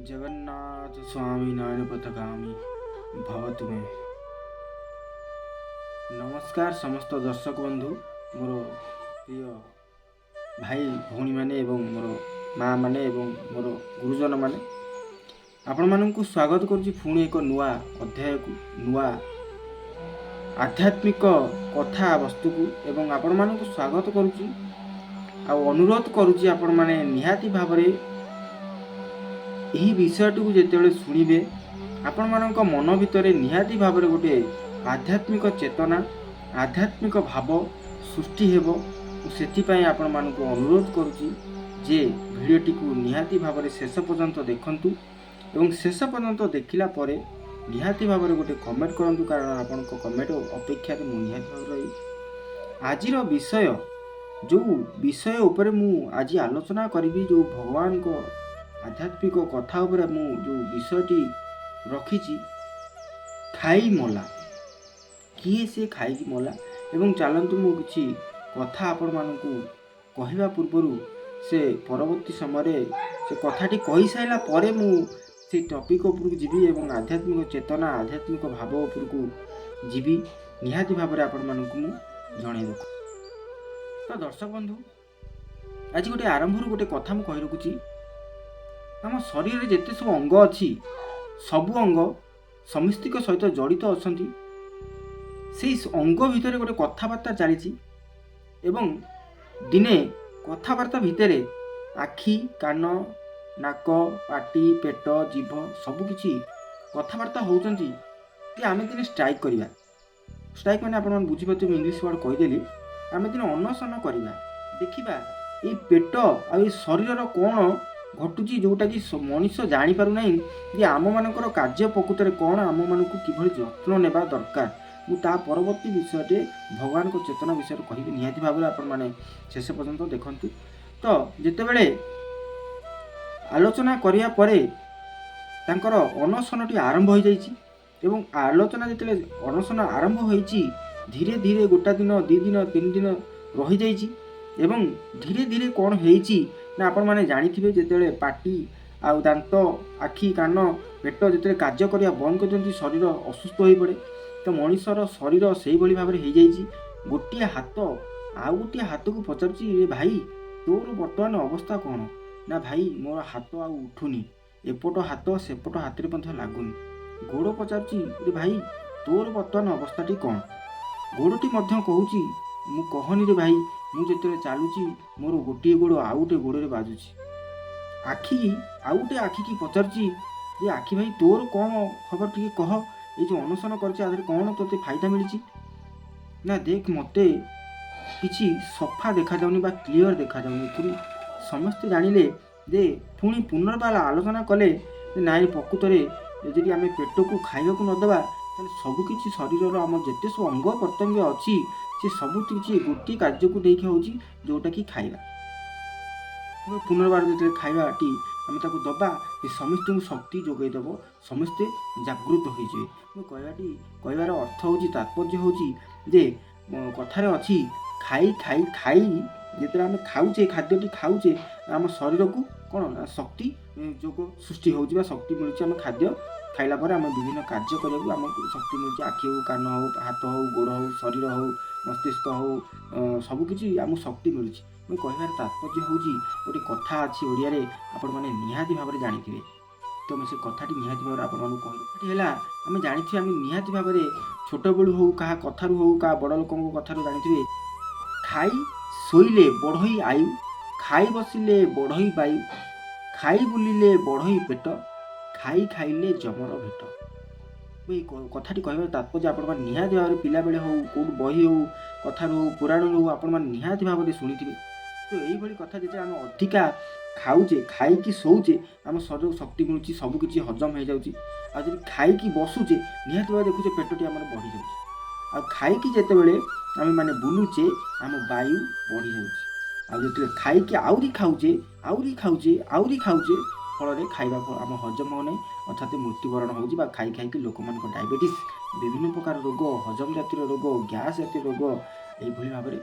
ଜଗନ୍ନାଥ ସ୍ୱାମୀ ନୟନ ପଥଗାମୀ ଭବ ତୁମେ। ନମସ୍କାର ସମସ୍ତ ଦର୍ଶକ ବନ୍ଧୁ, ମୋର ପ୍ରିୟ ଭାଇ ଭଉଣୀମାନେ ଏବଂ ମୋର ମା ମାନେ ଏବଂ ମୋର ଗୁରୁଜନମାନେ। ଆପଣମାନଙ୍କୁ ସ୍ୱାଗତ କରୁଛି ପୁଣି ଏକ ନୂଆ ଅଧ୍ୟାୟକୁ, ନୂଆ ଆଧ୍ୟାତ୍ମିକ କଥା ବସ୍ତୁକୁ ଏବଂ ଆପଣମାନଙ୍କୁ ସ୍ୱାଗତ କରୁଛି ଆଉ ଅନୁରୋଧ କରୁଛି, ଆପଣମାନେ ନିହାତି ଭାବରେ ଏହି ବିଷୟଟିକୁ ଯେତେବେଳେ ଶୁଣିବେ, ଆପଣମାନଙ୍କ ମନ ଭିତରେ ନିହାତି ଭାବରେ ଗୋଟିଏ ଆଧ୍ୟାତ୍ମିକ ଚେତନା, ଆଧ୍ୟାତ୍ମିକ ଭାବ ସୃଷ୍ଟି ହେବ। ମୁଁ ସେଥିପାଇଁ ଆପଣମାନଙ୍କୁ ଅନୁରୋଧ କରୁଛି ଯେ ଭିଡ଼ିଓଟିକୁ ନିହାତି ଭାବରେ ଶେଷ ପର୍ଯ୍ୟନ୍ତ ଦେଖନ୍ତୁ ଏବଂ ଶେଷ ପର୍ଯ୍ୟନ୍ତ ଦେଖିଲା ପରେ ନିହାତି ଭାବରେ ଗୋଟେ କମେଣ୍ଟ କରନ୍ତୁ, କାରଣ ଆପଣଙ୍କ କମେଣ୍ଟ ଅପେକ୍ଷାରେ ମୁଁ ନିହାତି ଭାବରେ ରହିବି। ଆଜିର ବିଷୟ, ଯେଉଁ ବିଷୟ ଉପରେ ମୁଁ ଆଜି ଆଲୋଚନା କରିବି, ଯେଉଁ ଭଗବାନଙ୍କ ଆଧ୍ୟାତ୍ମିକ କଥା ଉପରେ ମୁଁ ଯେଉଁ ବିଷୟଟି ରଖିଛି, ଖାଇ ମଲା କିଏ, ସେ ଖାଇକି ମଲା। ଏବଂ ଚାଲନ୍ତୁ, ମୁଁ କିଛି କଥା ଆପଣମାନଙ୍କୁ କହିବା ପୂର୍ବରୁ ସେ ପରବର୍ତ୍ତୀ ସମୟରେ ସେ କଥାଟି କହିସାରିଲା ପରେ ମୁଁ ସେ ଟପିକ୍ ଉପରକୁ ଯିବି ଏବଂ ଆଧ୍ୟାତ୍ମିକ ଚେତନା, ଆଧ୍ୟାତ୍ମିକ ଭାବ ଉପରକୁ ଯିବି। ନିହାତି ଭାବରେ ଆପଣମାନଙ୍କୁ ମୁଁ ଜଣାଇଦେବି। ତ ଦର୍ଶକ ବନ୍ଧୁ, ଆଜି ଗୋଟେ ଆରମ୍ଭରୁ ଗୋଟେ କଥା ମୁଁ କହି ରଖୁଛି। ଆମ ଶରୀରରେ ଯେତେ ସବୁ ଅଙ୍ଗ ଅଛି, ସବୁ ଅଙ୍ଗ ସମସ୍ତିଙ୍କ ସହିତ ଜଡ଼ିତ ଅଛନ୍ତି। ସେଇ ଅଙ୍ଗ ଭିତରେ ଗୋଟେ କଥାବାର୍ତ୍ତା ଚାଲିଛି ଏବଂ ଦିନେ କଥାବାର୍ତ୍ତା ଭିତରେ ଆଖି, କାନ, ନାକ, ପାଟି, ପେଟ, ଜିଭ ସବୁକିଛି କଥାବାର୍ତ୍ତା ହେଉଛନ୍ତି ଯେ ଆମେ ଦିନେ ଷ୍ଟ୍ରାଇକ୍ କରିବା। ଷ୍ଟ୍ରାଇକ୍ ମାନେ ଆପଣମାନେ ବୁଝିପାରୁଥିବେ, ମୁଁ ଇଂଲିଶ ୱାର୍ଡ଼ କହିଦେଲି। ଆମେ ଦିନେ ଅନଶନ କରିବା, ଦେଖିବା ଏଇ ପେଟ ଆଉ ଏଇ ଶରୀରର କ'ଣ ଘଟୁଛି, ଯେଉଁଟାକି ମଣିଷ ଜାଣିପାରୁନାହିଁ ଯେ ଆମମାନଙ୍କର କାର୍ଯ୍ୟ ପ୍ରକୃତରେ କ'ଣ, ଆମମାନଙ୍କୁ କିଭଳି ଯତ୍ନ ନେବା ଦରକାର। ମୁଁ ତା ପରବର୍ତ୍ତୀ ବିଷୟରେ, ଭଗବାନଙ୍କ ଚେତନା ବିଷୟରେ କହିବି। ନିହାତି ଭାବରେ ଆପଣମାନେ ଶେଷ ପର୍ଯ୍ୟନ୍ତ ଦେଖନ୍ତୁ। ତ ଯେତେବେଳେ ଆଲୋଚନା କରିବା ପରେ ତାଙ୍କର ଅନଶନଟି ଆରମ୍ଭ ହୋଇଯାଇଛି ଏବଂ ଆଲୋଚନା ଯେତେବେଳେ ଅନଶନ ଆରମ୍ଭ ହୋଇଛି, ଧୀରେ ଧୀରେ ଗୋଟା ଦିନ, 2 ଦିନ, 3 ଦିନ ରହିଯାଇଛି ଏବଂ ଧୀରେ ଧୀରେ କ'ଣ ହେଇଛି ନା, ଆପଣମାନେ ଜାଣିଥିବେ, ଯେତେବେଳେ ପାଟି ଆଉ ଦାନ୍ତ, ଆଖି, କାନ, ପେଟ ଯେତେବେଳେ କାର୍ଯ୍ୟ କରିବା ବନ୍ଦ କରିଦିଅନ୍ତି, ଶରୀର ଅସୁସ୍ଥ ହୋଇପଡ଼େ। ତ ମଣିଷର ଶରୀର ସେଇଭଳି ଭାବରେ ହେଇଯାଇଛି। ଗୋଟିଏ ହାତ ଆଉ ଗୋଟିଏ ହାତକୁ ପଚାରୁଛି, "ଏ ଭାଇ, ତୋର ବର୍ତ୍ତମାନ ଅବସ୍ଥା କ'ଣ?" ନା, "ଭାଇ, ମୋର ହାତ ଆଉ ଉଠୁନି, ଏପଟ ହାତ ସେପଟ ହାତରେ ମଧ୍ୟ ଲାଗୁନି।" ଗୋଡ଼ ପଚାରୁଛି, "ରେ ଭାଇ, ତୋର ବର୍ତ୍ତମାନ ଅବସ୍ଥାଟି କ'ଣ?" ଗୋଡ଼ଟି ମଧ୍ୟ କହୁଛି, "ମୁଁ କହନି ରେ ଭାଇ, ମୁଁ ଯେତେବେଳେ ଚାଲୁଛି, ମୋର ଗୋଟିଏ ଗୋଡ଼ ଆଉ ଗୋଟିଏ ଗୋଡ଼ରେ ବାଜୁଛି।" ଆଖି ଆଉ ଗୋଟିଏ ଆଖିକି ପଚାରୁଛି ଯେ, "ଆଖି ଭାଇ, ତୋର କ'ଣ ଖବର ଟିକେ କହ। ଏଇ ଯେଉଁ ଅନଶନ କରିଛି, ଆ ଦେହରେ କ'ଣ ତୋତେ ଫାଇଦା ମିଳିଛି?" ନା, "ଦେଖ, ମୋତେ କିଛି ସଫା ଦେଖାଯାଉନି ବା କ୍ଲିଅର ଦେଖାଯାଉନି।" ପୁଣି ସମସ୍ତେ ଜାଣିଲେ ଯେ ପୁଣି ପୁନର୍ବାର ଆଲୋଚନା କଲେ ଯେ ନାଇଁ, ପ୍ରକୃତରେ ଯଦି ଆମେ ପେଟକୁ ଖାଇବାକୁ ନ ଦେବା, ତାହେଲେ ସବୁକିଛି ଶରୀରର ଆମର ଯେତେ ସବୁ ଅଙ୍ଗ ପ୍ରତ୍ୟଙ୍ଗ ଅଛି, ସେ ସବୁ କିଛି ଗୋଟିଏ କାର୍ଯ୍ୟକୁ ନେଇକି ହେଉଛି, ଯେଉଁଟାକି ଖାଇବା। ତେଣୁ ପୁନର୍ବାର ଯେତେବେଳେ ଖାଇବାଟି ଆମେ ତାକୁ ଦେବା, ସେ ସମସ୍ତଙ୍କୁ ଶକ୍ତି ଯୋଗାଇ ଦେବ, ସମସ୍ତେ ଜାଗୃତ ହୋଇଯିବେ। ମୁଁ କହିବାର ଅର୍ଥ ହେଉଛି, ତାତ୍ପର୍ଯ୍ୟ ହେଉଛି ଯେ କଥାରେ ଅଛି, ଖାଇ ଖାଇ ଖାଇ ଯେତେବେଳେ ଆମେ ଖାଉଛେ, ଖାଦ୍ୟଟି ଖାଉଛେ, ଆମ ଶରୀରକୁ କ'ଣ ନା ଶକ୍ତି ଯୋଗ ସୃଷ୍ଟି ହେଉଛି ବା ଶକ୍ତି ମିଳୁଛି। ଆମେ ଖାଦ୍ୟ ଖାଇଲା ପରେ ଆମେ ବିଭିନ୍ନ କାର୍ଯ୍ୟ କରିବାକୁ ଆମକୁ ଶକ୍ତି ମିଳୁଛି। ଆଖି ହେଉ, କାନ ହେଉ, ହାତ ହେଉ, ଗୋଡ଼ ହେଉ, ଶରୀର ହେଉ, ମସ୍ତିଷ୍କ ହେଉ, ସବୁକିଛି ଆମକୁ ଶକ୍ତି ମିଳୁଛି। ମୁଁ କହିବାର ତାତ୍ପର୍ଯ୍ୟ ହେଉଛି, ଗୋଟେ କଥା ଅଛି ଓଡ଼ିଆରେ, ଆପଣମାନେ ନିହାତି ଭାବରେ ଜାଣିଥିବେ। ତ ମୁଁ ସେ କଥାଟି ନିହାତି ଭାବରେ ଆପଣମାନଙ୍କୁ କହିବି। ଏଠି ହେଲା, ଆମେ ଜାଣିଥିବେ, ଆମେ ନିହାତି ଭାବରେ ଛୋଟବେଳୁ ହଉ, କାହା କଥାରୁ ହଉ, କାହା ବଡ଼ ଲୋକଙ୍କ କଥାରୁ ଜାଣିଥିବେ, ଖାଇ ଶୋଇଲେ ବଢ଼ଇ ଆୟୁ, ଖାଇ ବସିଲେ ବଢ଼ଇ ବାୟୁ, ଖାଇ ବୁଲିଲେ ବଢ଼ଇ ପେଟ, ଖାଇ ଖାଇଲେ ଯମର ଭେଟ। ମୁଁ ଏଇ କଥାଟି କହିବାର ତାତ୍ପର୍ଯ୍ୟ, ଆପଣମାନେ ନିହାତି ଭାବରେ ପିଲାବେଳେ ହଉ, କେଉଁଠୁ ବହି ହଉ, କଥାରୁ ହଉ, ପୁରାଣରୁ ହଉ, ଆପଣମାନେ ନିହାତି ଭାବରେ ଶୁଣିଥିବେ। ତ ଏଇଭଳି କଥା, ଯେତେବେଳେ ଆମେ ଅଧିକା ଖାଉଛେ, ଖାଇକି ଶୋଉଛେ, ଆମ ଶରୀରକୁ ଶକ୍ତି ମିଳୁଛି, ସବୁକିଛି ହଜମ ହେଇଯାଉଛି। ଆଉ ଯଦି ଖାଇକି ବସୁଛେ, ନିହାତି ଭାବରେ ଦେଖୁଛେ ପେଟଟି ଆମର ବଢ଼ିଯାଉଛି। ଆଉ ଖାଇକି ଯେତେବେଳେ ଆମେ ମାନେ ବୁଲୁଛେ, ଆମ ବାୟୁ ବଢ଼ିଯାଉଛି। ଆଉ ଯେତେବେଳେ ଖାଇକି ଆହୁରି ଖାଉଛେ, ଆହୁରି ଖାଉଛେ, ଆହୁରି ଖାଉଛେ, ଫଳରେ ଖାଇବା ଆମ ହଜମ ହେଉନାହିଁ, ଅର୍ଥାତ୍ ମୃତ୍ୟୁବରଣ ହେଉଛି ବା ଖାଇ ଖାଇକି ଲୋକମାନଙ୍କ ଡାଇବେଟିସ୍, ବିଭିନ୍ନ ପ୍ରକାର ରୋଗ, ହଜମ ଜାତୀୟ ରୋଗ, ଗ୍ୟାସ୍ ଜାତୀୟ ରୋଗ, ଏଇଭଳି ଭାବରେ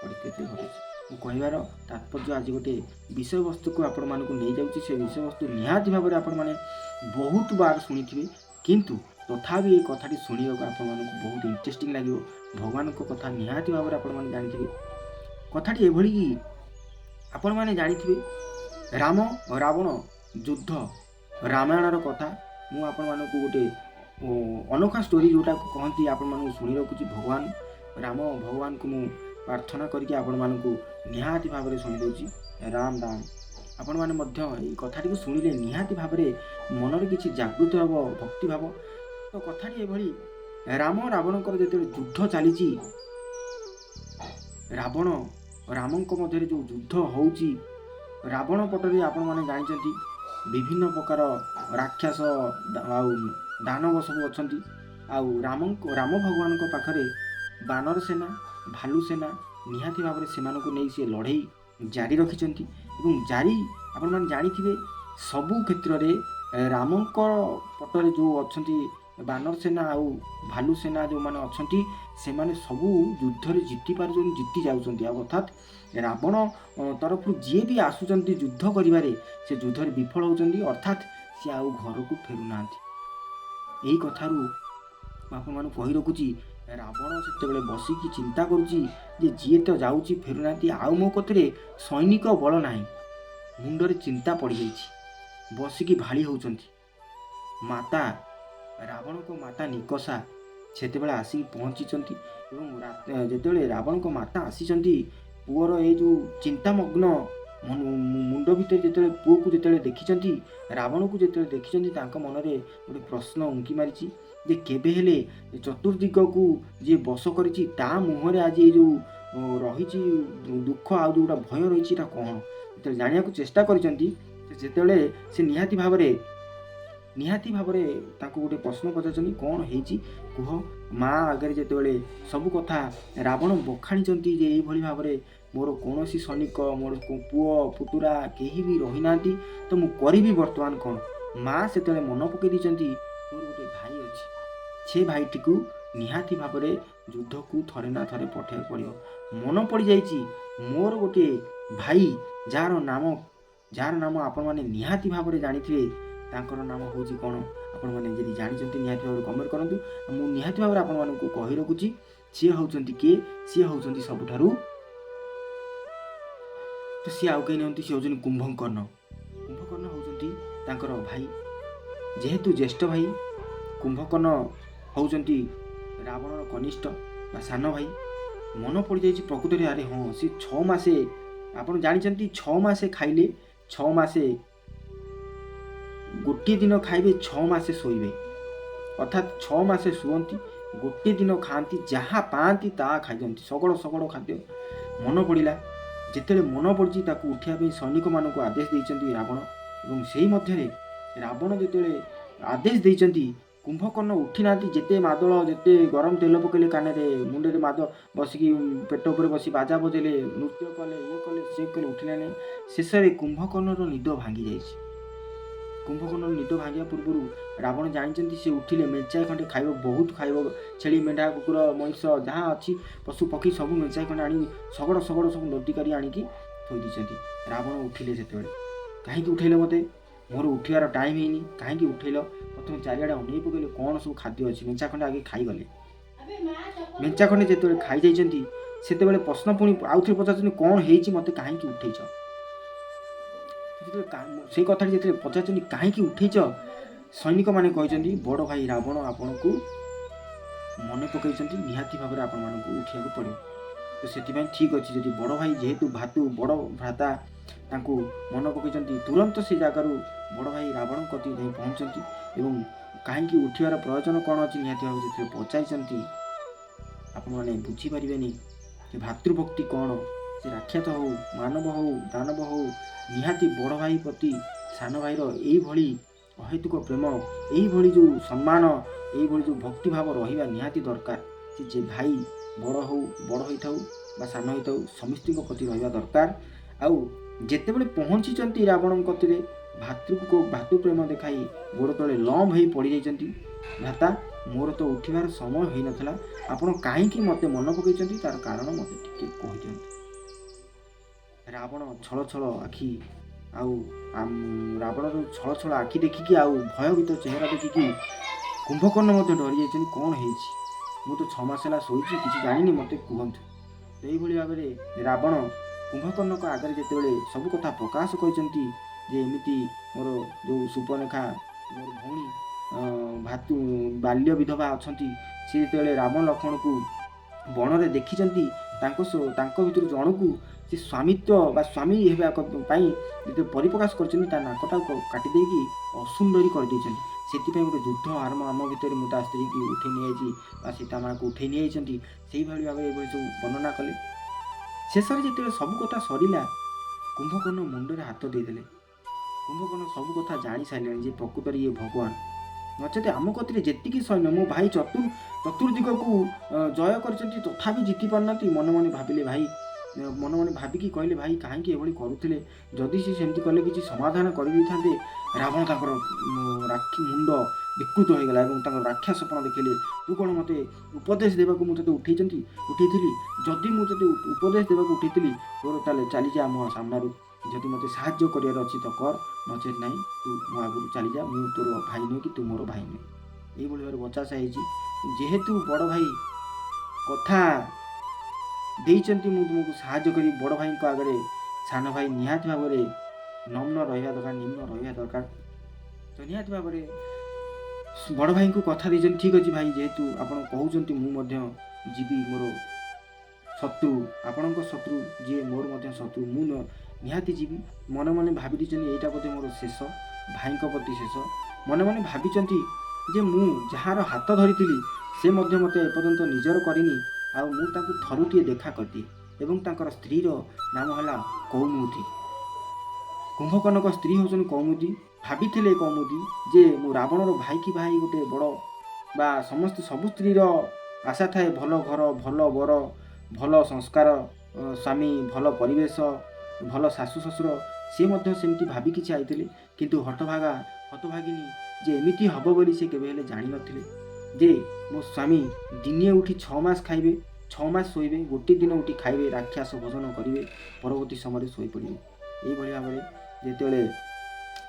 ପରିସ୍ଥିତି ଘଟୁଛି। ମୁଁ କହିବାର ତାତ୍ପର୍ଯ୍ୟ, ଆଜି ଗୋଟେ ବିଷୟବସ୍ତୁକୁ ଆପଣମାନଙ୍କୁ ନେଇଯାଉଛି। ସେ ବିଷୟବସ୍ତୁ ନିହାତି ଭାବରେ ଆପଣମାନେ ବହୁତ ବାର ଶୁଣିଥିବେ, କିନ୍ତୁ ତଥାପି ଏ କଥାଟି ଶୁଣିବାକୁ ଆପଣମାନଙ୍କୁ ବହୁତ ଇଣ୍ଟରେଷ୍ଟିଂ ଲାଗିବ। ଭଗବାନଙ୍କ କଥା ନିହାତି ଭାବରେ ଆପଣମାନେ ଜାଣିଥିବେ। କଥାଟି ଏଭଳି କି ଆପଣମାନେ ଜାଣିଥିବେ ରାମ ରାବଣ ଯୁଦ୍ଧ, ରାମାୟଣର କଥା। ମୁଁ ଆପଣମାନଙ୍କୁ ଗୋଟେ ଅନୋଖା ଷ୍ଟୋରି ଯେଉଁଟାକୁ କହନ୍ତି, ଆପଣମାନଙ୍କୁ ଶୁଣି ରଖୁଛି। ଭଗବାନ ରାମ, ଭଗବାନଙ୍କୁ ମୁଁ ପ୍ରାର୍ଥନା କରିକି ଆପଣମାନଙ୍କୁ ନିହାତି ଭାବରେ ଶୁଣି ଦେଉଛି। ରାମ ରାମ। ଆପଣମାନେ ମଧ୍ୟ ଏଇ କଥାଟିକୁ ଶୁଣିଲେ ନିହାତି ଭାବରେ ମନରେ କିଛି ଜାଗୃତ ହେବ ଭକ୍ତିଭାବ। ତ କଥାଟି ଏଭଳି, ରାମ ରାବଣଙ୍କର ଯେତେବେଳେ ଯୁଦ୍ଧ ଚାଲିଛି, ରାବଣ ରାମଙ୍କ ମଧ୍ୟରେ ଯେଉଁ ଯୁଦ୍ଧ ହେଉଛି, ରାବଣ ପଟରେ ଆପଣମାନେ ଜାଣିଛନ୍ତି ବିଭିନ୍ନ ପ୍ରକାର ରାକ୍ଷସ ଆଉ ଦାନବ ସବୁ ଅଛନ୍ତି, ଆଉ ରାମ ଭଗବାନଙ୍କ ପାଖରେ ବାନର ସେନା, ଭାଲୁ ସେନା, ନିହାତି ଭାବରେ ସେମାନଙ୍କୁ ନେଇ ସେ ଲଢ଼େଇ ଜାରି ରଖିଛନ୍ତି। ଏବଂ ଜାରି ଆପଣମାନେ ଜାଣିଥିବେ, ସବୁ କ୍ଷେତ୍ରରେ ରାମଙ୍କ ପଟରେ ଯେଉଁ ଅଛନ୍ତି ବାନର ସେନା ଆଉ ଭାଲୁ ସେନା ଯେଉଁମାନେ ଅଛନ୍ତି, ସେମାନେ ସବୁ ଯୁଦ୍ଧରେ ଜିତି ପାରୁଛନ୍ତି, ଜିତି ଯାଉଛନ୍ତି। ଆଉ ଅର୍ଥାତ୍ ରାବଣ ତରଫରୁ ଯିଏ ବି ଆସୁଛନ୍ତି ଯୁଦ୍ଧ କରିବାରେ, ସେ ଯୁଦ୍ଧରେ ବିଫଳ ହେଉଛନ୍ତି, ଅର୍ଥାତ୍ ସିଏ ଆଉ ଘରକୁ ଫେରୁନାହାନ୍ତି। ଏଇ କଥାରୁ ମୁଁ ଆପଣମାନଙ୍କୁ କହି ରଖୁଛି, ରାବଣ ସେତେବେଳେ ବସିକି ଚିନ୍ତା କରୁଛି ଯେ ଯିଏ ତ ଯାଉଛି ଫେରୁନାହାନ୍ତି, ଆଉ ମୋ କତିରେ ସୈନିକ ବଳ ନାହିଁ। ମୁଣ୍ଡରେ ଚିନ୍ତା ପଡ଼ିଯାଇଛି, ବସିକି ଭାଳି ହେଉଛନ୍ତି। ମାତା, ରାବଣଙ୍କ ମାତା ନିକଷା ସେତେବେଳେ ଆସିକି ପହଞ୍ଚିଛନ୍ତି। ଏବଂ ଯେତେବେଳେ ରାବଣଙ୍କ ମାତା ଆସିଛନ୍ତି, ପୁଅର ଏଇ ଯେଉଁ ଚିନ୍ତାମଗ୍ନ ମୁଣ୍ଡ ଭିତରେ ଯେତେବେଳେ ପୁଅକୁ ଯେତେବେଳେ ଦେଖିଛନ୍ତି, ରାବଣକୁ ଯେତେବେଳେ ଦେଖିଛନ୍ତି, ତାଙ୍କ ମନରେ ଗୋଟେ ପ୍ରଶ୍ନ ଉଙ୍କି ମାରିଛି ଯେ କେବେ ହେଲେ ଚତୁର୍ଦିଗକୁ ଯିଏ ବଶ କରିଛି, ତା ମୁହଁରେ ଆଜି ଏଇ ଯେଉଁ ରହିଛି ଦୁଃଖ ଆଉ ଯେଉଁଟା ଭୟ ରହିଛି, ଏଇଟା କ'ଣ? ଯେତେବେଳେ ଜାଣିବାକୁ ଚେଷ୍ଟା କରିଛନ୍ତି, ଯେତେବେଳେ ସେ ନିହାତି ଭାବରେ ତାଙ୍କୁ ଗୋଟେ ପ୍ରଶ୍ନ ପଚାରିଛନ୍ତି, କ'ଣ ହେଇଛି କୁହ। ମା ଆଗରେ ଯେତେବେଳେ ସବୁ କଥା ରାବଣ ବଖାଣିଛନ୍ତି ଯେ ଏଇଭଳି ଭାବରେ ମୋର କୌଣସି ସୈନିକ, ମୋର ପୁଅ ପୁତୁରା କେହି ବି ରହିନାହାନ୍ତି, ତ ମୁଁ କରିବି ବର୍ତ୍ତମାନ କ'ଣ? ମା ସେତେବେଳେ ମନ ପକାଇ ଦେଇଛନ୍ତି, ତୋର ଗୋଟେ ଭାଇ ଅଛି, ସେ ଭାଇଟିକୁ ନିହାତି ଭାବରେ ଯୁଦ୍ଧକୁ ଥରେ ନା ଥରେ ପଠାଇବାକୁ ପଡ଼ିବ। ମନ ପଡ଼ିଯାଇଛି, ମୋର ଗୋଟିଏ ଭାଇ, ଯାହାର ନାମ ଆପଣମାନେ ନିହାତି ଭାବରେ ଜାଣିଥିବେ। ତାଙ୍କର ନାମ ହେଉଛି କ'ଣ? ଆପଣମାନେ ଯଦି ଜାଣିଛନ୍ତି, ନିହାତି ଭାବରେ କମେଣ୍ଟ କରନ୍ତୁ। ମୁଁ ନିହାତି ଭାବରେ ଆପଣମାନଙ୍କୁ କହି ରଖୁଛି, ସିଏ ହେଉଛନ୍ତି କିଏ? ସିଏ ହେଉଛନ୍ତି ସବୁଠାରୁ ତ ସିଏ ଆଉ କେହି ନୁହନ୍ତି, ସିଏ ହେଉଛନ୍ତି କୁମ୍ଭକର୍ଣ୍ଣ। କୁମ୍ଭକର୍ଣ୍ଣ ହେଉଛନ୍ତି ତାଙ୍କର ଭାଇ। ଯେହେତୁ ଜ୍ୟେଷ୍ଠ ଭାଇ, କୁମ୍ଭକର୍ଣ୍ଣ ହେଉଛନ୍ତି ରାବଣର କନିଷ୍ଠ ବା ସାନ ଭାଇ। ମନ ପଡ଼ିଯାଇଛି ପ୍ରକୃତରେ, ଆରେ ହଁ, ସେ 6 ମାସେ, ଆପଣ ଜାଣିଛନ୍ତି, 6 ମାସେ ଖାଇଲେ, 6 ମାସେ ଗୋଟିଏ ଦିନ ଖାଇବେ, 6 ମାସେ ଶୋଇବେ। ଅର୍ଥାତ୍ 6 ମାସେ ଶୁଅନ୍ତି, ଗୋଟିଏ ଦିନ ଖାଆନ୍ତି, ଯାହା ପାଆନ୍ତି ତାହା ଖାଇଦିଅନ୍ତି, ଶଗଡ଼ ଶଗଡ଼ ଖାଦ୍ୟ। ମନ ପଡ଼ିଲା। ଯେତେବେଳେ ମନ ପଡ଼ିଛି, ତାକୁ ଉଠିବା ପାଇଁ ସୈନିକମାନଙ୍କୁ ଆଦେଶ ଦେଇଛନ୍ତି ରାବଣ। ଏବଂ ସେଇ ମଧ୍ୟରେ ରାବଣ ଯେତେବେଳେ ଆଦେଶ ଦେଇଛନ୍ତି, କୁମ୍ଭକର୍ଣ୍ଣ ଉଠି ନାହାନ୍ତି। ଯେତେ ମାଦଳ, ଯେତେ ଗରମ ତେଲ ପକେଇଲେ କାନରେ, ମୁଣ୍ଡରେ ମାଦ ବସିକି, ପେଟ ଉପରେ ବସି ବାଜା ବଜେଇଲେ, ନୃତ୍ୟ କଲେ, ଇଏ କଲେ, ସିଏ କଲେ, ଉଠିଲା ନାହିଁ। ଶେଷରେ କୁମ୍ଭକର୍ଣ୍ଣର ନିଦ ଭାଙ୍ଗି ଯାଇଛି। କୁମ୍ଭକର୍ଣ୍ଣର ନିଦ ଭାଙ୍ଗିବା ପୂର୍ବରୁ ରାବଣ ଜାଣିଛନ୍ତି, ସେ ଉଠିଲେ ମେଞ୍ଚାଏ ଖଣ୍ଡେ ଖାଇବ, ବହୁତ ଖାଇବ। ଛେଳି, ମେଣ୍ଢା, କୁକୁର, ମଣିଷ, ଯାହା ଅଛି ପଶୁ ପକ୍ଷୀ ସବୁ ମେଞ୍ଚାଏ ଖଣ୍ଡେ ଆଣି ଶଗଡ଼ ଶଗଡ଼ ସବୁ ଲଦି କରି ଆଣିକି ଥୋଇ ଦେଇଛନ୍ତି। ରାବଣ ଉଠିଲେ ସେତେବେଳେ, କାହିଁକି ଉଠେଇଲ ମୋତେ? ମୋର ଉଠିବାର ଟାଇମ୍ ହେଇନି, କାହିଁକି ଉଠେଇଲ? ପ୍ରଥମେ ଚାରିଆଡ଼େ ଅନେଇ ପକେଇଲେ, କ'ଣ ସବୁ ଖାଦ୍ୟ ଅଛି। ମେଞ୍ଚା ଖଣ୍ଡେ ଆଗେ ଖାଇଗଲେ। ମେଞ୍ଚା ଖଣ୍ଡେ ଯେତେବେଳେ ଖାଇଯାଇଛନ୍ତି, ସେତେବେଳେ ପ୍ରଶ୍ନ ପୁଣି ଆଉଥରେ ପଚାରୁଛନ୍ତି, କ'ଣ ହେଇଛି, ମୋତେ କାହିଁକି ଉଠେଇଛ? ଯେତେବେଳେ ସେଇ କଥାଟି ଯେତେବେଳେ ପଚାରୁଛନ୍ତି, କାହିଁକି ଉଠେଇଛ, ସୈନିକମାନେ କହିଛନ୍ତି, ବଡ଼ ଭାଇ ରାବଣ ଆପଣଙ୍କୁ ମନେ ପକାଇଛନ୍ତି, ନିହାତି ଭାବରେ ଆପଣମାନଙ୍କୁ ଉଠିବାକୁ ପଡ଼ିବ। ତ ସେଥିପାଇଁ ଠିକ୍ ଅଛି, ଯଦି ବଡ଼ ଭାଇ, ଯେହେତୁ ଭାତୁ, ବଡ଼ ଭ୍ରାତା ତାଙ୍କୁ ମନେ ପକାଇଛନ୍ତି, ତୁରନ୍ତ ସେ ଜାଗାରୁ ବଡ଼ ଭାଇ ରାବଣଙ୍କ କତିକି ଯାଇ ପହଞ୍ଚନ୍ତି। ଏବଂ କାହିଁକି ଉଠିବାର ପ୍ରୟୋଜନ କ'ଣ ଅଛି, ନିହାତି ଭାବରେ ଯେତେବେଳେ ପଚାରିଛନ୍ତି, ଆପଣମାନେ ବୁଝିପାରିବେନି ଯେ ଭାତୃଭକ୍ତି କ'ଣ। ସେ ରାକ୍ଷସ ହଉ, ମାନବ ହଉ, ଦାନବ ହଉ, ନିହାତି ବଡ଼ ଭାଇ ପ୍ରତି ସାନ ଭାଇର ଏଇଭଳି ଅହେତୁକ ପ୍ରେମ, ଏଇଭଳି ଯେଉଁ ସମ୍ମାନ, ଏଇଭଳି ଯେଉଁ ଭକ୍ତିଭାବ ରହିବା ନିହାତି ଦରକାର। ସେ ଯେ ଭାଇ ବଡ଼ ହଉ, ବଡ଼ ହୋଇଥାଉ ବା ସାନ ହୋଇଥାଉ, ସମସ୍ତଙ୍କ ପ୍ରତି ରହିବା ଦରକାର। ଆଉ ଯେତେବେଳେ ପହଞ୍ଚିଛନ୍ତି ରାବଣଙ୍କ କତିରେ, ଭାତୃକୁ ଭାତୃପ୍ରେମ ଦେଖାଇ ଗୋଡ଼ ତଳେ ଲମ୍ବ ହେଇ ପଡ଼ିଯାଇଛନ୍ତି। ଭ୍ରାତା, ମୋର ତ ଉଠିବାର ସମୟ ହୋଇନଥିଲା, ଆପଣ କାହିଁକି ମୋତେ ମନେ ପକାଇଛନ୍ତି, ତାର କାରଣ ମୋତେ ଟିକେ କହିଦିଅନ୍ତୁ। ରାବଣ ଛଳ ଛଳ ଆଖି ଆଉ ରାବଣର ଛଳ ଛଳ ଆଖି ଦେଖିକି ଆଉ ଭୟଭୀତ ଚେହେରା ଦେଖିକି କୁମ୍ଭକର୍ଣ୍ଣ ମଧ୍ୟ ଡରି ଯାଇଛନ୍ତି। କ'ଣ ହେଇଛି? ମୁଁ ତ 6 ମାସ ହେଲା ଶୋଇଛି, କିଛି ଜାଣିନି, ମୋତେ କୁହନ୍ତୁ। ଏଇଭଳି ଭାବରେ ରାବଣ କୁମ୍ଭକର୍ଣ୍ଣଙ୍କ ଆଗରେ ଯେତେବେଳେ ସବୁ କଥା ପ୍ରକାଶ କରିଛନ୍ତି ଯେ ଏମିତି ମୋର ଯେଉଁ ସୂପନେଖା, ମୋର ଭଉଣୀ ଭାତୁ ବାଲ୍ୟ ବିଧବା ଅଛନ୍ତି, ସେ ଯେତେବେଳେ ରାମ ଲକ୍ଷ୍ମଣକୁ ବଣରେ ଦେଖିଛନ୍ତି, ତାଙ୍କ ଭିତରୁ ଜଣକୁ ସେ ସ୍ୱାମିତ୍ୱ ବା ସ୍ୱାମୀ ହେବା ପାଇଁ ଯେତେବେଳେ ପରିପ୍ରକାଶ କରିଛନ୍ତି, ତା ନାକଟାକୁ କାଟି ଦେଇକି ଅସୁନ୍ଦରୀ କରିଦେଇଛନ୍ତି। ସେଥିପାଇଁ ଗୋଟେ ଯୁଦ୍ଧ ଆରମ୍ଭ ଆମ ଭିତରେ। ମୁଁ ତା ସ୍ତ୍ରୀକି ଉଠେଇ ନେଇଯାଇଛି ବା ସୀତା ମାଆକୁ ଉଠେଇ ନେଇଯାଇଛନ୍ତି। ସେଇଭଳି ଭାବରେ ଏଭଳି ସବୁ ବର୍ଣ୍ଣନା କଲେ। ଶେଷରେ ଯେତେବେଳେ ସବୁ କଥା ସରିଲା, କୁମ୍ଭକର୍ଣ୍ଣ ମୁଣ୍ଡରେ ହାତ ଦେଇଦେଲେ। କୁମ୍ଭକର୍ଣ୍ଣ ସବୁ କଥା ଜାଣି ସାରିଲେଣି ଯେ ପ୍ରକୃତରେ ଇଏ ଭଗବାନ, ନଚେତ ଆମ କତିରେ ଯେତିକି ସୈନ୍ୟ, ମୋ ଭାଇ ଚତୁର୍ଦିଗକୁ ଜୟ କରିଛନ୍ତି, ତଥାପି ଜିତି ପାରୁନାହାନ୍ତି। ମନେ ମନେ ଭାବିଲେ ଭାଇ, ମନେ ମନେ ଭାବିକି କହିଲେ, ଭାଇ କାହିଁକି ଏଭଳି କରୁଥିଲେ? ଯଦି ସେ ସେମିତି କଲେ କିଛି ସମାଧାନ କରିଦେଇଥାନ୍ତେ। ରାବଣ ତାଙ୍କର ରାକ୍ଷୀ ମୁଣ୍ଡ ବିକୃତ ହୋଇଗଲା ଏବଂ ତାଙ୍କର ରାକ୍ଷସପଣ ଦେଖିଲେ। ତୁ କ'ଣ ମୋତେ ଉପଦେଶ ଦେବାକୁ ମୁଁ ତୋତେ ଉଠେଇଥିଲି? ଯଦି ମୁଁ ତୋତେ ଉପଦେଶ ଦେବାକୁ ଉଠେଇଥିଲି ତୋର, ତାହେଲେ ଚାଲିଯା ମୋ ସାମ୍ନାରୁ। ଯଦି ମୋତେ ସାହାଯ୍ୟ କରିବାର ଅଛି ତ କର, ନଚେତ୍ ନାହିଁ, ତୁ ମୋ ଆଗରୁ ଚାଲିଯା। ମୁଁ ତୋର ଭାଇ ନୁହେଁ କି ତୁ ମୋର ଭାଇ ନୁହେଁ। ଏଇଭଳି ଭାବରେ ବଚାସା ହେଇଛି। ଯେହେତୁ ବଡ଼ ଭାଇ କଥା ଦେଇଛନ୍ତି, ମୁଁ ତୁମକୁ ସାହାଯ୍ୟ କରିବି, ବଡ଼ ଭାଇଙ୍କ ଆଗରେ ସାନ ଭାଇ ନିହାତି ଭାବରେ ନମ୍ର ରହିବା ଦରକାର, ନିମ୍ନ ରହିବା ଦରକାର। ତ ନିହାତି ଭାବରେ ବଡ଼ ଭାଇଙ୍କୁ କଥା ଦେଇଛନ୍ତି। ଠିକ୍ ଅଛି ଭାଇ, ଯେହେତୁ ଆପଣ କହୁଛନ୍ତି, ମୁଁ ମଧ୍ୟ ଯିବି। ମୋର ଶତ୍ରୁ, ଆପଣଙ୍କ ଶତ୍ରୁ ଯିଏ ମୋର ମଧ୍ୟ ଶତ୍ରୁ, ମୁଁ ନିହାତି ଯିବି। ମନେ ମନେ ଭାବି ଦେଇଛନ୍ତି, ଏଇଟା ବୋଧେ ମୋର ଶେଷ, ଭାଇଙ୍କ ପ୍ରତି ଶେଷ। ମନେ ମନେ ଭାବିଛନ୍ତି ଯେ ମୁଁ ଯାହାର ହାତ ଧରିଥିଲି, ସେ ମଧ୍ୟ ମୋତେ ଏପର୍ଯ୍ୟନ୍ତ ନିଜର କରିନି, ଆଉ ମୁଁ ତାଙ୍କୁ ଥରୁଟିଏ ଦେଖା କରିଦିଏ। ଏବଂ ତାଙ୍କର ସ୍ତ୍ରୀର ନାମ ହେଲା କୌମୁଦୀ। କୁମ୍ଭକର୍ଣ୍ଣଙ୍କ ସ୍ତ୍ରୀ ହେଉଛନ୍ତି କୌମୁଦୀ। ଭାବିଥିଲେ କୌମୁଦୀ ଯେ ମୁଁ ରାବଣର ଭାଇକି ଭାଇ ଗୋଟେ ବଡ଼ ବା ସମସ୍ତେ ସବୁ ସ୍ତ୍ରୀର ଆଶା ଥାଏ ଭଲ ଘର, ଭଲ ବର, ଭଲ ସଂସ୍କାର ସ୍ୱାମୀ, ଭଲ ପରିବେଶ, ଭଲ ଶାଶୁ ଶ୍ୱଶୁର। ସିଏ ମଧ୍ୟ ସେମିତି ଭାବିକି ଚାହିଁଥିଲେ। କିନ୍ତୁ ହତଭାଗିନୀ ଯେ ଏମିତି ହେବ ବୋଲି ସେ କେବେ ହେଲେ ଜାଣିନଥିଲେ ଯେ ମୋ ସ୍ୱାମୀ ଦିନେ ଉଠି 6 ମାସ ଖାଇବେ, 6 ମାସ ଶୋଇବେ, ଗୋଟିଏ ଦିନ ଉଠି ଖାଇବେ, ରାକ୍ଷସ ଭୋଜନ କରିବେ, ପରବର୍ତ୍ତୀ ସମୟରେ ଶୋଇପଡ଼ିବେ। ଏଇଭଳି ଭାବରେ ଯେତେବେଳେ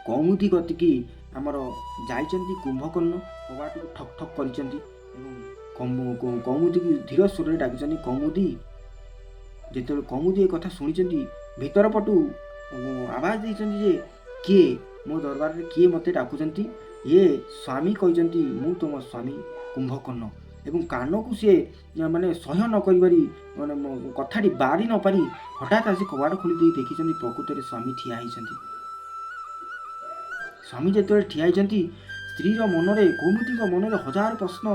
କୌମୁଦୀ କତିକି ଆମର ଯାଇଛନ୍ତି କୁମ୍ଭକର୍ଣ୍ଣ, କବାଟକୁ ଠକ୍ ଠକ୍ କରିଛନ୍ତି ଏବଂ କୌମୁଦୀକୁ ଧୀର ସ୍ୱରରେ ଡାକିଛନ୍ତି, କୌମୁଦୀ। ଯେତେବେଳେ କୌମୁଦୀ ଏ କଥା ଶୁଣିଛନ୍ତି, ଭିତର ପଟୁ ଆବାଜ ଦେଇଛନ୍ତି ଯେ କିଏ ମୋ ଦରବାରରେ, କିଏ ମୋତେ ଡାକୁଛନ୍ତି? ଇଏ ସ୍ୱାମୀ କହିଛନ୍ତି, ମୁଁ ତୁମ ସ୍ୱାମୀ କୁମ୍ଭକର୍ଣ୍ଣ। ଏବଂ କାନକୁ ସିଏ ମାନେ ସହ୍ୟ ନ କରିପାରି, ମାନେ କଥାଟି ବାରି ନପାରି ହଠାତ୍ ଆସି କବାଟ ଖୋଲି ଦେଇ ଦେଖିଛନ୍ତି, ପ୍ରକୃତରେ ସ୍ୱାମୀ ଠିଆ ହେଇଛନ୍ତି। ସ୍ୱାମୀ ଯେତେବେଳେ ଠିଆ ହେଇଛନ୍ତି, ସ୍ତ୍ରୀର ମନରେ, କୌମୁଦୀଙ୍କ ମନରେ ହଜାର ପ୍ରଶ୍ନ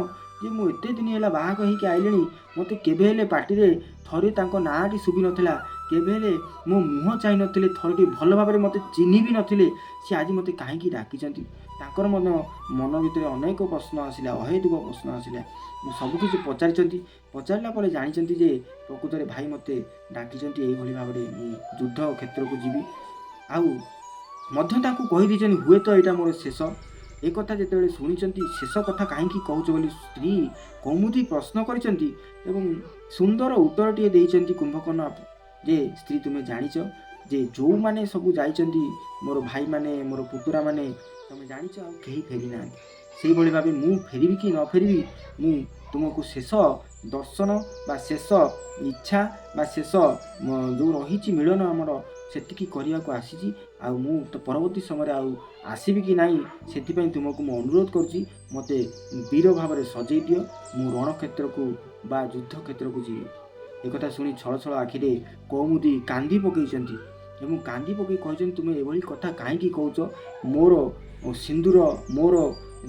ଯେ ମୁଁ ଏତେ ଦିନ ହେଲା ବାହାଘର ହେଇକି ଆଇଲିଣି, ମୋତେ କେବେ ହେଲେ ପାଟିରେ ଥରେ ତାଙ୍କ ନାଁଟି ଶୁଭିନଥିଲା, କେବେ ହେଲେ ମୋ ମୁହଁ ଚାହିଁନଥିଲେ, ଥରଟି ଭଲ ଭାବରେ ମୋତେ ଚିହ୍ନି ବି ନଥିଲେ, ସେ ଆଜି ମୋତେ କାହିଁକି ଡାକିଛନ୍ତି? ତାଙ୍କର ମଧ୍ୟ ମନ ଭିତରେ ଅନେକ ପ୍ରଶ୍ନ ଆସିଲା, ଅହେତୁକ ପ୍ରଶ୍ନ ଆସିଲା। ସବୁକିଛି ପଚାରିଛନ୍ତି। ପଚାରିଲା ପରେ ଜାଣିଛନ୍ତି ଯେ ପ୍ରକୃତରେ ଭାଇ ମୋତେ ଡାକିଛନ୍ତି ଏଇଭଳି ଭାବରେ, ମୁଁ ଯୁଦ୍ଧ କ୍ଷେତ୍ରକୁ ଯିବି। ଆଉ ମଧ୍ୟ ତାଙ୍କୁ କହିଦେଇଛନ୍ତି, ହୁଏତ ଏଇଟା ମୋର ଶେଷ। ଏ କଥା ଯେତେବେଳେ ଶୁଣିଛନ୍ତି, ଶେଷ କଥା କାହିଁକି କହୁଛ ବୋଲି ସ୍ତ୍ରୀ କୌମୁଦୀ ପ୍ରଶ୍ନ କରିଛନ୍ତି ଏବଂ ସୁନ୍ଦର ଉତ୍ତରଟିଏ ଦେଇଛନ୍ତି କୁମ୍ଭକର୍ଣ୍ଣ ଯେ ସ୍ତ୍ରୀ, ତୁମେ ଜାଣିଛ ଯେ ଯେଉଁମାନେ ସବୁ ଯାଇଛନ୍ତି, ମୋର ଭାଇମାନେ, ମୋର ପୁତୁରାମାନେ, ତୁମେ ଜାଣିଛ ଆଉ କେହି ଫେରି ନାହାନ୍ତି। ସେଇଭଳି ଭାବେ ମୁଁ ଫେରିବି କି ନ ଫେରିବି, ମୁଁ ତୁମକୁ ଶେଷ ଦର୍ଶନ ବା ଶେଷ ଇଚ୍ଛା ବା ଶେଷ ଯେଉଁ ରହିଛି ମିଳନ ଆମର, ସେତିକି କରିବାକୁ ଆସିଛି। ଆଉ ମୁଁ ତ ପରବର୍ତ୍ତୀ ସମୟରେ ଆଉ ଆସିବି କି ନାହିଁ, ସେଥିପାଇଁ ତୁମକୁ ମୁଁ ଅନୁରୋଧ କରୁଛି, ମୋତେ ବୀର ଭାବରେ ସଜେଇ ଦିଅ, ମୁଁ ରଣକ୍ଷେତ୍ରକୁ ବା ଯୁଦ୍ଧ କ୍ଷେତ୍ରକୁ ଯିବି। ଏକଥା ଶୁଣି ଛଳ ଛଳ ଆଖିରେ କୌମୁଦୀ କାନ୍ଦି ପକେଇଛନ୍ତି ଏବଂ କାନ୍ଦି ପକେଇ କହିଛନ୍ତି, ତୁମେ ଏଭଳି କଥା କାହିଁକି କହୁଛ? ମୋର ସିନ୍ଦୁର, ମୋର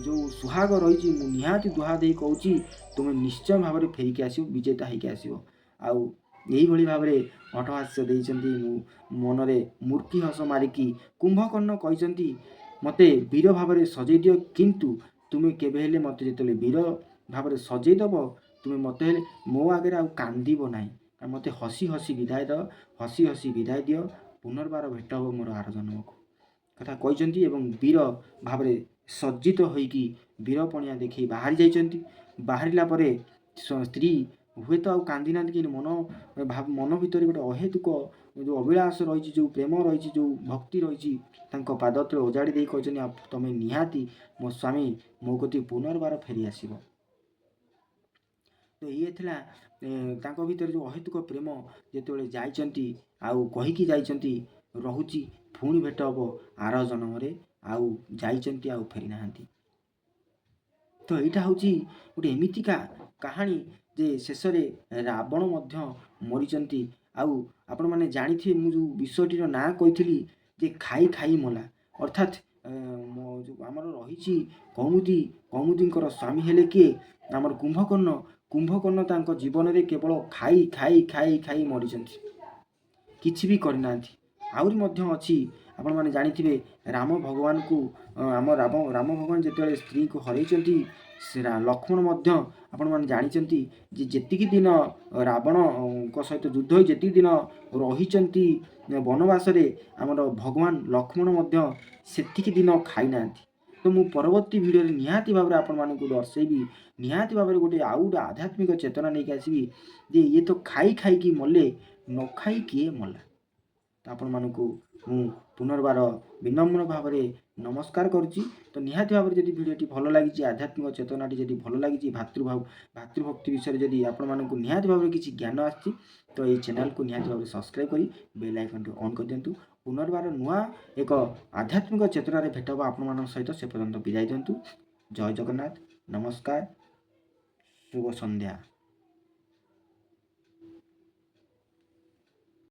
ଯେଉଁ ସୁହାଗ ରହିଛି, ମୁଁ ନିହାତି ଦୁହା ଦେଇ କହୁଛି, ତୁମେ ନିଶ୍ଚୟ ଭାବରେ ଫେରିକି ଆସିବ, ବିଜେତା ହେଇକି ଆସିବ। ଆଉ ଏଇଭଳି ଭାବରେ ଅଟ୍ଟହାସ୍ୟ ଦେଇଛନ୍ତି। ମୁଁ ମନରେ ମୂର୍ତ୍ତି ହସ ମାରିକି କୁମ୍ଭକର୍ଣ୍ଣ କହିଛନ୍ତି, ମୋତେ ବୀର ଭାବରେ ସଜେଇ ଦିଅ, କିନ୍ତୁ ତୁମେ କେବେ ହେଲେ ମୋତେ ଯେତେବେଳେ ବୀର ଭାବରେ ସଜେଇ ଦେବ, ତୁମେ ମୋତେ ହେଲେ ମୋ ଆଗରେ ଆଉ କାନ୍ଦିବ ନାହିଁ। ଆଉ ମୋତେ ହସି ହସି ବିଦାୟ ଦେବ, ହସି ହସି ବିଦାୟ ଦିଅ। ପୁନର୍ବାର ଭେଟ ହେବ ମୋର ଆର ଜନ୍ମକୁ, କଥା କହିଛନ୍ତି। ଏବଂ ବୀର ଭାବରେ ସଜ୍ଜିତ ହୋଇକି ବୀରପଣିଆ ଦେଖେଇ ବାହାରି ଯାଇଛନ୍ତି। ବାହାରିଲା ପରେ ସ୍ତ୍ରୀ ହୁଏତ ଆଉ କାନ୍ଦି ନାହାନ୍ତି, କିନ୍ତୁ ମନ ଭିତରେ ଗୋଟେ ଅହେତୁକ ଯେଉଁ ଅଭିଳାଷ ରହିଛି, ଯେଉଁ ପ୍ରେମ ରହିଛି, ଯେଉଁ ଭକ୍ତି ରହିଛି, ତାଙ୍କ ପାଦ ତଳେ ଓଜାଡ଼ି ଦେଇ କହିଛନ୍ତି, ତମେ ନିହାତି ମୋ ସ୍ୱାମୀ ମୋ କତି ପୁନର୍ବାର ଫେରି ଆସିବ। ତ ଇଏ ଥିଲା ତାଙ୍କ ଭିତରେ ଯେଉଁ ଅହେତୁକ ପ୍ରେମ। ଯେତେବେଳେ ଯାଇଛନ୍ତି ଆଉ କହିକି ଯାଇଛନ୍ତି, ରହୁଛି, ପୁଣି ଭେଟ ହେବ ଆର ଜନ୍ମରେ, ଆଉ ଯାଇଛନ୍ତି ଆଉ ଫେରି ନାହାନ୍ତି। ତ ଏଇଟା ହେଉଛି ଗୋଟେ ଏମିତିକା କାହାଣୀ ଯେ ଶେଷରେ ରାବଣ ମଧ୍ୟ ମରିଛନ୍ତି। ଆଉ ଆପଣମାନେ ଜାଣିଥିବେ, ମୁଁ ଯେଉଁ ବିଷୟଟିର ନାଁ କହିଥିଲି ଯେ ଖାଇ ଖାଇ ମଲା, ଅର୍ଥାତ୍ ଯେଉଁ ଆମର ରହିଛି କୌମୁଦୀ, କୌମୁଦୀଙ୍କର ସ୍ୱାମୀ ହେଲେ କିଏ? ଆମର କୁମ୍ଭକର୍ଣ୍ଣ। କୁମ୍ଭକର୍ଣ୍ଣ ତାଙ୍କ ଜୀବନରେ କେବଳ ଖାଇ ଖାଇ ଖାଇ ଖାଇ ମରିଛନ୍ତି, କିଛି ବି କରିନାହାନ୍ତି। ଆହୁରି ମଧ୍ୟ ଅଛି, ଆପଣମାନେ ଜାଣିଥିବେ, ରାମ ଭଗବାନଙ୍କୁ ଆମ ରାମ ଭଗବାନ ଯେତେବେଳେ ସ୍ତ୍ରୀକୁ ହରାଇଛନ୍ତି, ସେ ଲକ୍ଷ୍ମଣ ମଧ୍ୟ ଆପଣମାନେ ଜାଣିଛନ୍ତି ଯେ ଯେତିକି ଦିନ ରାବଣଙ୍କ ସହିତ ଯୁଦ୍ଧ ହୋଇ ଯେତିକି ଦିନ ରହିଛନ୍ତି ବନବାସରେ, ଆମର ଭଗବାନ ଲକ୍ଷ୍ମଣ ମଧ୍ୟ ସେତିକି ଦିନ ଖାଇନାହାନ୍ତି। ତ ମୁଁ ପରବର୍ତ୍ତୀ ଭିଡ଼ିଓରେ ନିହାତି ଭାବରେ ଆପଣମାନଙ୍କୁ ଦର୍ଶେଇବି, ନିହାତି ଭାବରେ ଗୋଟେ ଆଉ ଗୋଟେ ଆଧ୍ୟାତ୍ମିକ ଚେତନା ନେଇକି ଆସିବି ଯେ ଇଏ ତ ଖାଇ ଖାଇକି ମଲେ, ନ ଖାଇ କିଏ ମଲା? ତ ଆପଣମାନଙ୍କୁ ମୁଁ ପୁନର୍ବାର ବିନମ୍ର ଭାବରେ ନମସ୍କାର କରୁଛି। ତ ନିହାତି ଭାବରେ ଯଦି ଭିଡ଼ିଓଟି ଭଲ ଲାଗିଛି, ଆଧ୍ୟାତ୍ମିକ ଚେତନାଟି ଯଦି ଭଲ ଲାଗିଛି, ଭାତୃଭକ୍ତି ବିଷୟରେ ଯଦି ଆପଣମାନଙ୍କୁ ନିହାତି ଭାବରେ କିଛି ଜ୍ଞାନ ଆସିଛି, ତ ଏଇ ଚ୍ୟାନେଲକୁ ନିହାତି ଭାବରେ ସବସ୍କ୍ରାଇବ୍ କରି ବେଲ୍ ଆଇକନ୍ଟି ଅନ୍ କରିଦିଅନ୍ତୁ। ପୁନର୍ବାର ନୂଆ ଏକ ଆଧ୍ୟାତ୍ମିକ ଚେତନାରେ ଭେଟ ହେବ ଆପଣମାନଙ୍କ ସହିତ। ସେ ପର୍ଯ୍ୟନ୍ତ ବିଦାୟ ଦିଅନ୍ତୁ। ଜୟ ଜଗନ୍ନାଥ। ନମସ୍କାର। ଶୁଭ ସନ୍ଧ୍ୟା।